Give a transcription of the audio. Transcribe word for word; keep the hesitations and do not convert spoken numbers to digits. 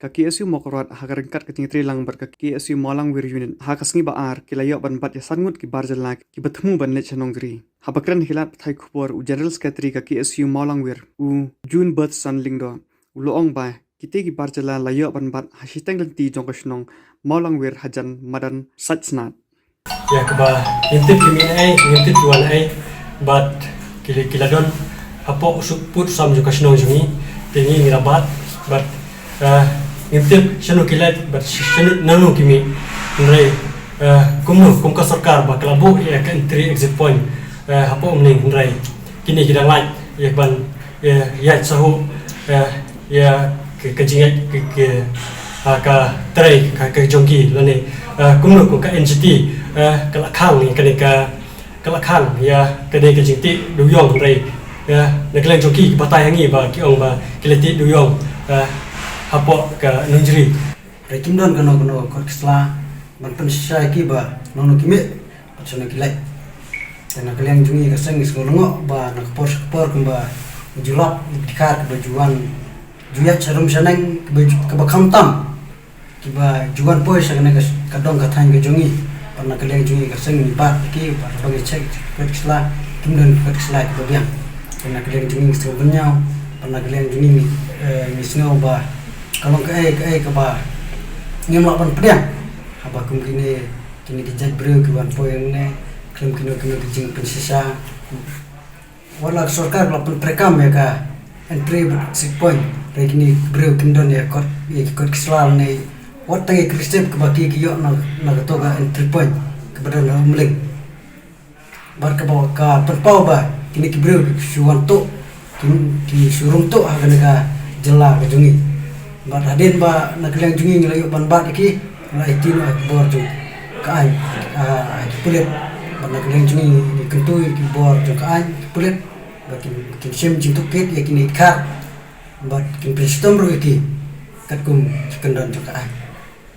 Ka K S U Mawkyrwat ha ka ryngkat ka jingïatreilang bad ka K S U Mawlangwir Unit ha ka sngi ba ar ki la ïoh ban bat ïa san ngut ki bar jylla kiba thmu ban leit sha nongjri. Haba kren ha ki lad pathai khubor u General Secretary ka K S U Mawlangwir u Junbirthson Lyngdoh u la ong ba kitei ki bar jylla la ïoh ban bat ha shiteng lynti jong ka shnong Mawlangwir hajan madan Saitsnat. Ïa kaba ngim tip ki mih ei, ngim tip ki wan ei, bad ki, ki la don hapoh u suk pud sam jong ka shnong jong ngi, te ngi ngi la bat, bad eh, ngim tip shano ki leit, bad sh- shano nano ki mih. Hynrei eh, kumno, kum ka sorkar ba ka la buh ïa ka entry exit point eh, hapoh Umling, hynrei kine ki dang lait ïa ban ïa ïa sahu eh, ïa ka, ka jingïaid ka, ka, ah, ka trei ka, ka jong ki lane eh, kumno kum ka N G T eh, ka la khang ïa kane ka, ka la khang ïa kane ka jingtih dewïong, hynrei ïa na ka liang jong ki ki batai ha ngi ba ki ong ba ki la tih dewïong eh, hapoh ka nongjri. Hynrei kim don kano kano ka kot ka sla ban pynshisha ïa ki ba nongno ki mih bad shano ki leit. Te na ka liang jong ngi ka seng ngi sngew lyngngoh ba na ka por sha ka por kumba ju lap ïa ki dkhar kiba ju wan ju ïaid sha rum sha neng kiba ju, kiba khamtam kiba ju wan poi sha kane ka, ka dong ka thaiñ ka jong ngi. Bad na ka liang jong ngi ka seng ngi bat ïa ki ba haba ngi check ki kot ki sla kim don ki kot ki sla kiba biang. Te na ka liang jong ngi ngi sngew bynñiaw, bad na ka liang jong ngi ngi eh, ngi sngew ba ka long kaei kaei kaba ngim lah ban pdiang. Haba kum kine, kine ki jait briew ki wan poi hangne khlem kino kino ki jingpynshisha. Wat la ka sorkar ka la pyntreikam ïa ka entry bad exit point, hynrei kine ki briew kim don ïa kot, ïa ki kot ki sla ne wat tang ïa ki receipt kaba ki, ki ïoh na, na kato ka entry point kaba don ha Umling. Bad kaba ka pynpaw ba kine ki briew ki shu wan tuh, ki, ki shu rung tuh ha kane ka jylla ka jong ngi. Bad hadien ba na ka liang jong ngi ngi la ïoh ban bat ïa ki, la aiti noh ha ki bor jong ka aiñ, ha, ha ki pulit. Bad na ka liang jong ngi ngi kyntu ïa ki bor jong ka aiñ, ki pulit, ba kin, kin shim jingtohkit ïa kine ki dkhar, bad kin pynshitom ruh ïa ki katkum ki kyndon jong ka aiñ.